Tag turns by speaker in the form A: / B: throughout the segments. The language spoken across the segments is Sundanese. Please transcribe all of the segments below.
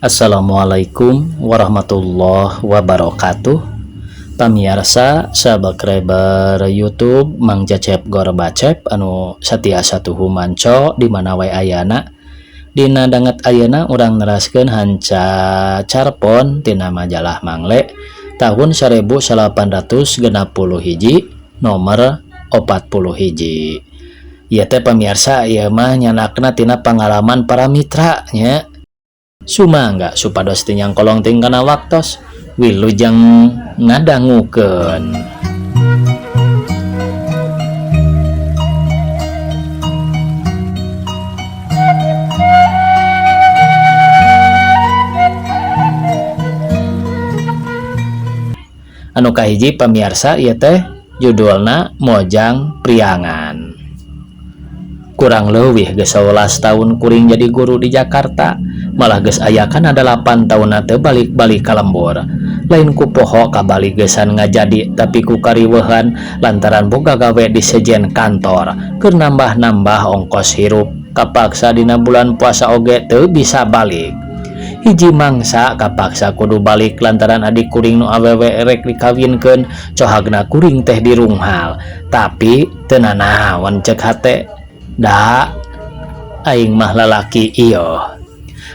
A: Assalamualaikum warahmatullahi wabarakatuh. Pamiarsa subscriber YouTube Mang Cecep Gorbacep anu satia satuhu manco di mana wae ayana. Dina danget ayeuna urang neraskeun hanca carpon tina majalah Mangle tahun 1861 nomor 41. Ieu teh pamiarsa, ieu mah nyanakna tina pangalaman para mitra nya. Sumangga supados teu nyangkolong teuing kana waktos. Wilujeng ngadangukeun. Anu kahiji pamiarsa, ieu teh judulna Mojang Priangan. Kurang leuwih geus 11 tahun kuring jadi guru di Jakarta, malah geus aya kana 8 tahunna teu balik-balik ka lembur. Lain ku poho kabalik geusan ngajadi, tapi ku kariweuhan lantaran boga gawe di sejen kantor keur nambah-nambah ongkos hirup. Kapaksa dina bulan puasa oge teu bisa balik. Hiji mangsa kapaksa kudu balik lantaran adik kuring nu awewe rek dikawinkeun, cohagna kuring teh dirunghal. Tapi teu nanaon cek hate, da aing mah lalaki ieu.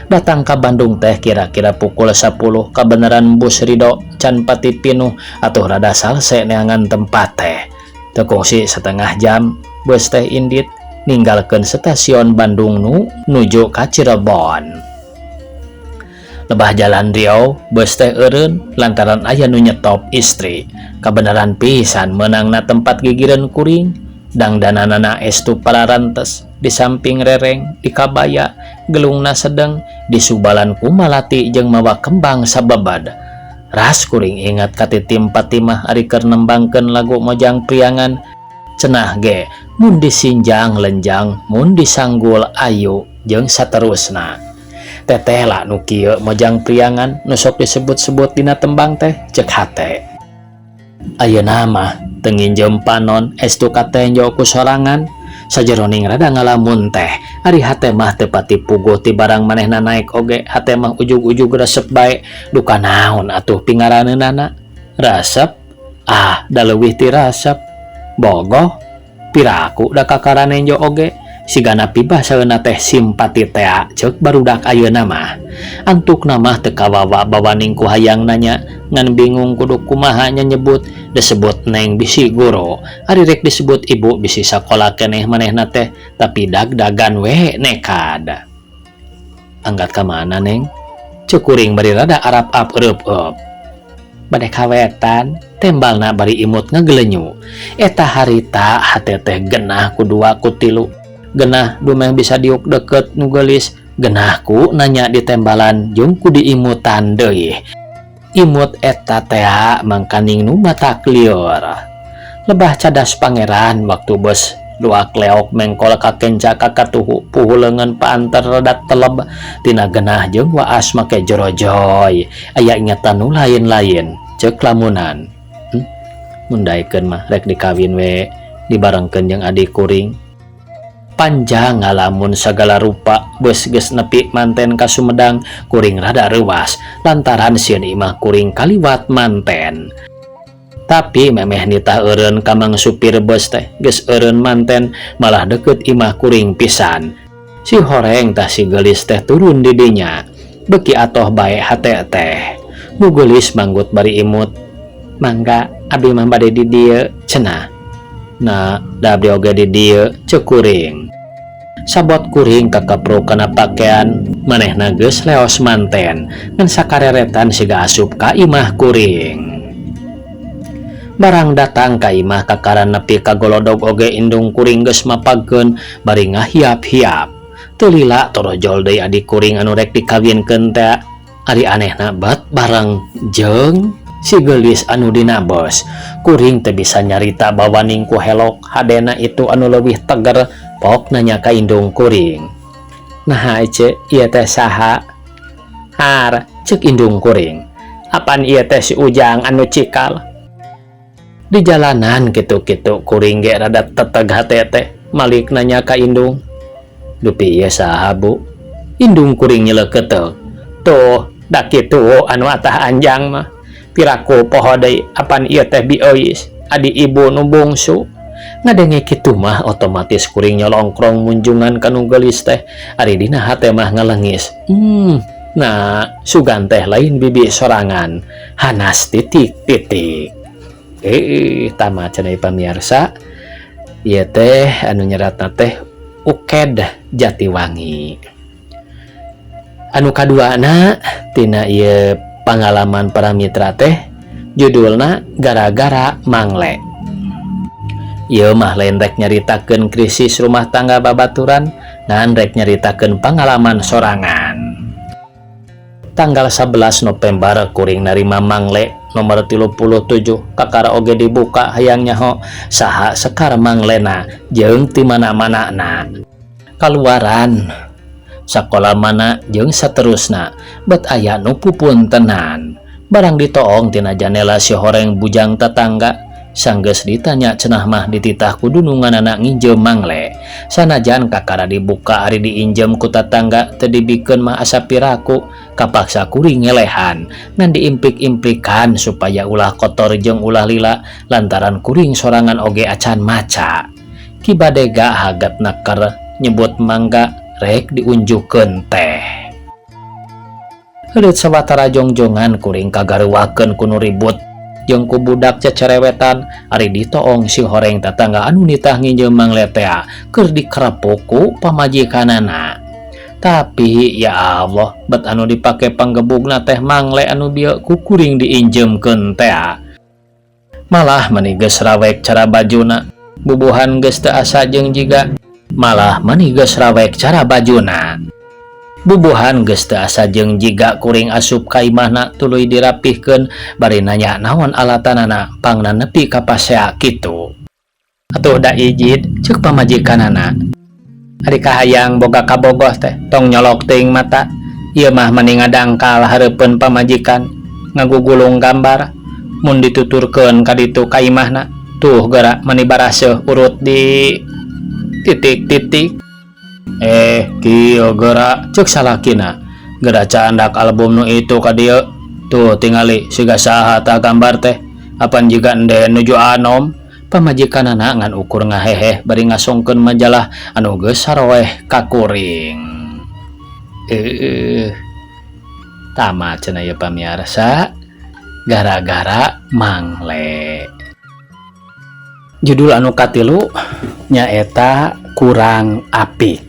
A: Datang ka Bandung teh kira-kira pukul 10, kabeneran bus Rido can pati pinuh atuh rada salse neangan tempat teh. Teu kungsi setengah jam bus teh indit ninggalkeun stasiun Bandung nu nuju ka Cirebon. Lebah jalan Riau bus teh eureun lantaran aya nu nyetop istri. Kabeneran pisan meunangna tempat gigireun kuring. Dangdananana estu pararantes di samping rereng di kabaya gelungna sedeng disubalan ku malati jeung mawa kembang sababad. Ras kuring ingat ka Titim Fatimah ari keur nembangkeun lagu Mojang Priangan. Cenah ge mun disinjang lenjang, mun disanggul ayu, jeung saterusna. Teteh lah nu kieu Mojang Priangan nu sok disebut-sebut dina tembang teh, cek hate. Ayeuna mah teu nginjem panon, estu katenjo ku sorangan. Sajeroning rada ngalamun teh, ari hate mah teu pati puguh ti barang manehna naek oge hate mah ujug-ujug resep bae. Duka naon atuh pingaraneunana? Resep? Ah, da leuwih ti resep. Bogoh? Piraku da kakara nenjo oge. Sigana pibasaeuna teh simpati tea ceuk barudak ayeuna mah. Antukna mah teu kawawa bawaning ku hayang nanya, ngan bingung kudu kumaha nya nyebut. Disebut neng bisi guru, ari rek disebut ibu bisi sakola keneh manehna teh, tapi dag-dagan we nekad. Angkat ka mana, Neng? Ceuk kuring bari rada arap-ap eureupeup. Bade kawetan, tembalna bari imut ngagelenyu. Eta harita hate teh genah ku dua ku tilu. Genah dumeh bisa diuk deket nu geulis, genah ku nanya di tembalan jeung ku diimutan deui. Imut eta tea mangkaning nu matak lieur. Lebah cadas pangeran waktu bus luak leok mengkol ka kenca ka katuhu puhu leungeun paanter rada teleb tina genah jeung waas make jorojoy. Aya ingatan nu lain-lain ceuk lamunan. Mun daekeun mah rek dikawin we dibarengkeun jeung adik kuring. Panjang ngalamun sagala rupa bus geus nepi manten ka Sumedang, kuring rada reuas lantaran sieun imah kuring kaliwat manten. Tapi memeh nitah eureun ka mang supir bus teh geus eureun manten malah deukeut imah kuring pisan. Si horeng tah si geulis teh turun di dinya. Beuki atoh bae hate teh. Nu geulis manggut bari imut. Mangga abdi mah bade di dieu cenah. Nah, da abdi oge di dieu, ceuk kuring. Sabot kuring kakepro kana pakaian, manehna geus leos manten, ngan sakareretan siga asup ka imah kuring. Barang datang ka imah kakaran nepi ka golodog oge indung kuring geus mapagkeun bari ngahiap-hiap. Teu lila torojol deui adik kuring anu rek dikawinkeun teh. Ari anehna bet bareng jeung si geulis anu dina bos. Kuring teu bisa nyarita bawaning ku helok hadena itu anu leuwih teger, pok nanya ka indung kuring. Naha ece ieu teh saha? Har, ceuk indung kuring. Apan ieu teh si Ujang anu cikal? Di jalanan kitu-kitu kuring ge rada teteg hate teh, malik nanya ka indung. Dupi ieu saha, Bu? Indung kuring nyeleukeuteuh. Tuh, da kitu anu atah anjang mah. Piraku poho deui apan ieu teh Bi Euis, adi ibu nu bungsu. Ngadenge kitu mah otomatis kuring nyolongkrong munjungan ka nu geulis teh. Ari dina hate mah ngalengis. Nah, sugan teh lain bibi sorangan. Hanas titik titik. Tamat cenah pamirsa. Ieu teh anu nyeratna teh Uked Jatiwangi. Anu kaduana tina ieu pangalaman para mitra teh judulna Gara-gara Mangle. Ieu mah lain rek nyaritakeun krisis rumah tangga babaturan, ngan rek nyaritakeun pangalaman sorangan. Tanggal 11 November kuring narima mangle nomor 37, kakara oge dibuka hayang nyaho saha sekar manglena jeung ti mana-mana na kaluaran, sakola mana, jeung saterusna. Bet aya nu pupuntenan. Barang ditoong tina janela si horeng bujang tetangga. Sanggeus ditanya, cenah mah dititah ku dununganana nginjem mangle. Sanajan kakara dibuka, ari diinjem ku tatangga teu dibikeun mah asa piraku. Kapaksa kuring ngelehan, ngan diimplik-implikan supaya ulah kotor jeung ulah lila, lantaran kuring sorangan oge acan maca. Ki Badega hagatna keur nyebut mangga rek diunjukkeun teh. Heureut sawatara jongjongan kuring kagaruwakeun ku nu ribut jeung ku budak cecerewetan. Ari ditoong si horeng tatangga anu nitah nginjem mangle tea keur dikerepuk ku pamajikanana. Tapi ya Allah, bet anu dipake panggebugna teh mangle anu bieu ku kuring diinjemkeun tea. Malah mani geus rawek cara bajuna bubuhan geus teu asa jeung jiga. Malah mani geus rawek cara bajuna bubuhan geus teu asa jeung jiga kuring asup ka imahna, tuluy dirapihkeun bari nanya naon alatanana pangna nepi ka pasea kitu. "Atuh da ijid," ceuk pamajikanana, "ari kahayang boga kabogoh teh tong nyolok teuing mata. Ieu mah mani ngadangkal hareupeun pamajikan ngagugulung gambar. Mun dituturkeun ka ditu ka imahna tuh geura mani baraseuh urut di titik-titik." "Eh, kieu geura," ceuk salakina, "geura candak album nu itu ka dieu. Tuh tingali siga saha tah gambar teh, apan jiga ende nuju anom." Pamajikanana ngan ukur ngaheheh bari ngasongkeun majalah anu geus saroeh ka kuring. Tamat cenah ieu pamiarsa, Gara-gara Mangle. Judul anu katilu nyaeta Kurang Apik.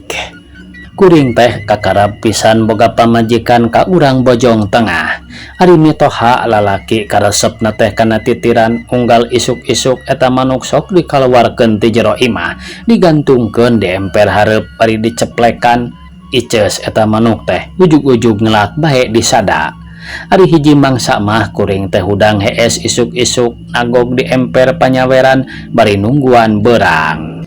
A: Kuring teh kakarab pisan boga pamajikan ka urang Bojong Tengah. Ari mitoha lalaki karesepna teh kana titiran. Unggal isuk-isuk eta manuk sok dikaluarkeun ti jero imah, digantungkeun di emper hareup bari diceplekan. Iceus eta manuk teh ujug-ujug ngelak bae disada. Ari hiji mangsa mah kuring teh hudang hees isuk-isuk nagog di emper panyaweran bari nungguan beurang.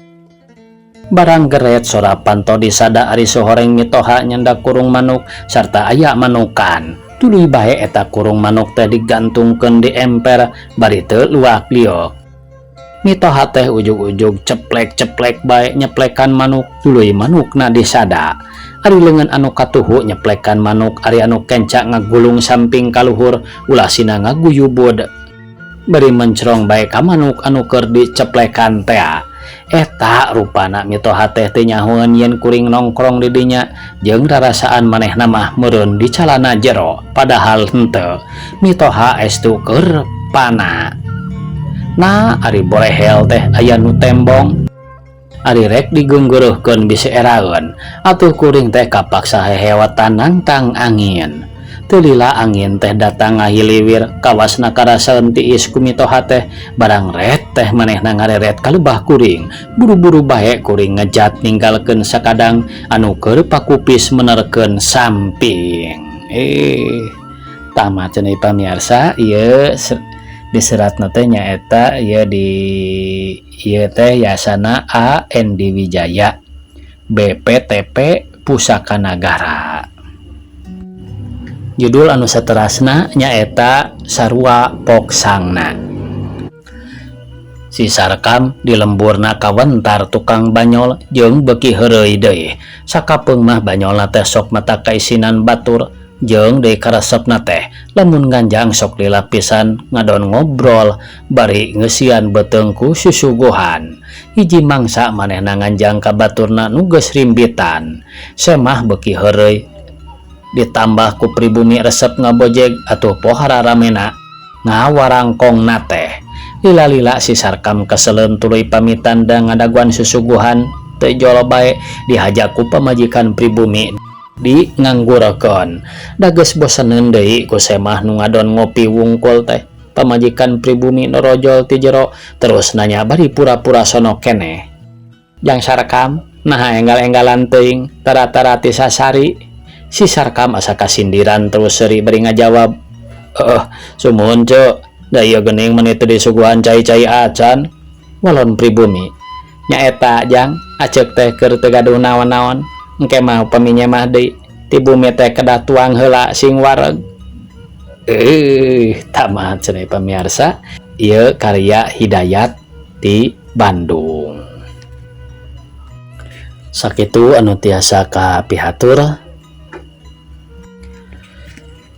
A: Barang geret sora panto disada. Ari sohoreng mitoha nyandak kurung manuk sarta aya manukan. Tuluy bae eta kurung manuk teh digantungkeun di emper bari teu luak liok. Mitoha teh ujug-ujug ceplek-ceplek bae nyeplekan manuk, tuluy manukna disada. Ari leungeun anu katuhu nyeplekan manuk, ari anu kenca ngagulung samping kaluhur ulah sina ngaguyubud bari mencrong bae ka manuk anu keur diceplekan tea. Eta rupana mitoha teh teu nyahoeun yen kuring nongkrong di dinya jeung rarasaan manehna mah meureun di calana jero, padahal henteu. Mitoha estu keur pana. Nah, ari borehel teh aya nu tembong, ari rek digeunggeureuhkeun bisi eraeun. Atuh kuring teh kapaksa hehewatan nangtang angin. Teu lila angin teh datang ngahiliwir, kawasna karasaeun tiis ku mitoha teh. Barang ret teh manehna ngareret ka lebah kuring. Buru-buru bae kuring ngejat ninggalkeun sakadang anu keur pakupis menerkeun samping. Tamat cenah pamiarsa. Ieu diseratna teh nyaeta ieu di ieu teh Yasana A Endi Wijaya, BPTP Pusaka Nagara. Judul anu saterasna nyaeta Sarua Poksangna. Si Sarkam di lemburna kawentar tukang banyol jeung beuki heureuy deui. Sakapeung mah banyolna teh sok mata kaisinan batur. Jeung deui karesepna teh lamun nganjang sok lila pisan ngadon ngobrol bari ngeusian beuteung ku susuguhan. Hiji mangsa manehna nganjang ka baturna nu geus rimbitan. Semah beuki heureuy ditambah ku pribumi resep ngabojeg atuh pohara ramena ngawarangkongna teh. Lila-lila si Sarkam keseleun tuluy pamitan da ngadaguan susuguhan teu jol bae dihaja ku pamajikan pribumi di nganggurekeun. Da geus boseneun deui ku Semah nu ngadon ngopi wungkul teh. Pamajikan pribumi norojol ti jero terus nanya bari pura-pura sono keneh. Jang Sarkam, naha enggal-enggalan teuing tara-tara ti sasari. Si Sarkam asa kasindiran terus seuri bari ngajawab, "Heuh, sumuhun ceu, da ieu geuning meni teu disuguhan cai-cai acan." Walon pribumi, "Nyaeta jang, aceuk teh keur teu gaduh naon-naon. Engke mah upami nyemah deui, ti bumi teh kedah tuang heula sing wareg." Tamat cenah pamiarsa. Ieu karya Hidayat ti Bandung. Sakitu anu tiasa kapihatur.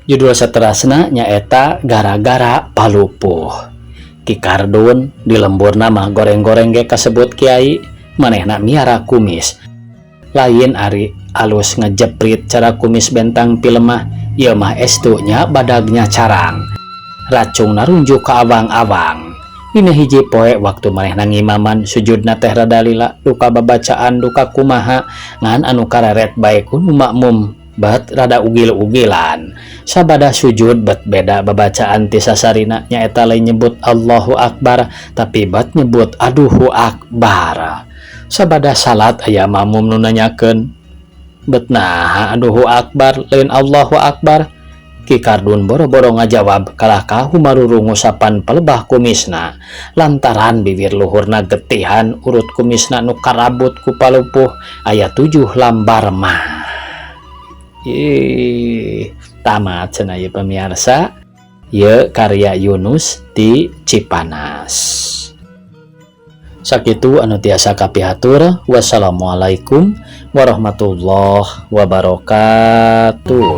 A: Judul saterasna nyaeta Gara-gara Palupuh. Ki Kardun di lemburna mah goreng-goreng ge kasebut kiai, manehna miara kumis. Lain ari alus ngejeprit cara kumis bentang film mah, ieu mah estu nya badagnya carang. Racungna runjuk ka awang-awang. Dina hiji poe waktu manehna ngimaman sujudna teh rada lila duka babacaan duka kumaha ngan anu kareret bae ku nu makmum bet rada ugil-ugilan. Sabada sujud bet beda babacaan ti sasarina nyaeta lain nyebut Allahu Akbar tapi bet nyebut Aduhu Akbar. Sabada salat aya makmum nu nanyakeun, "Bet naha Aduhu Akbar lain Allahu Akbar?" Ki Kardun boro-boro ngajawab kalah ka humaruru ngusapan palebah kumisna lantaran bibir luhurna getihan urut kumisna nu karabut ku palupuh aya 7 lambar mah. Ih, tamat cenah ieu pamiarsa. Ieu karya Yunus di Cipanas. Sakitu anu tiasa kapihatur. Wassalamualaikum warahmatullahi wabarakatuh.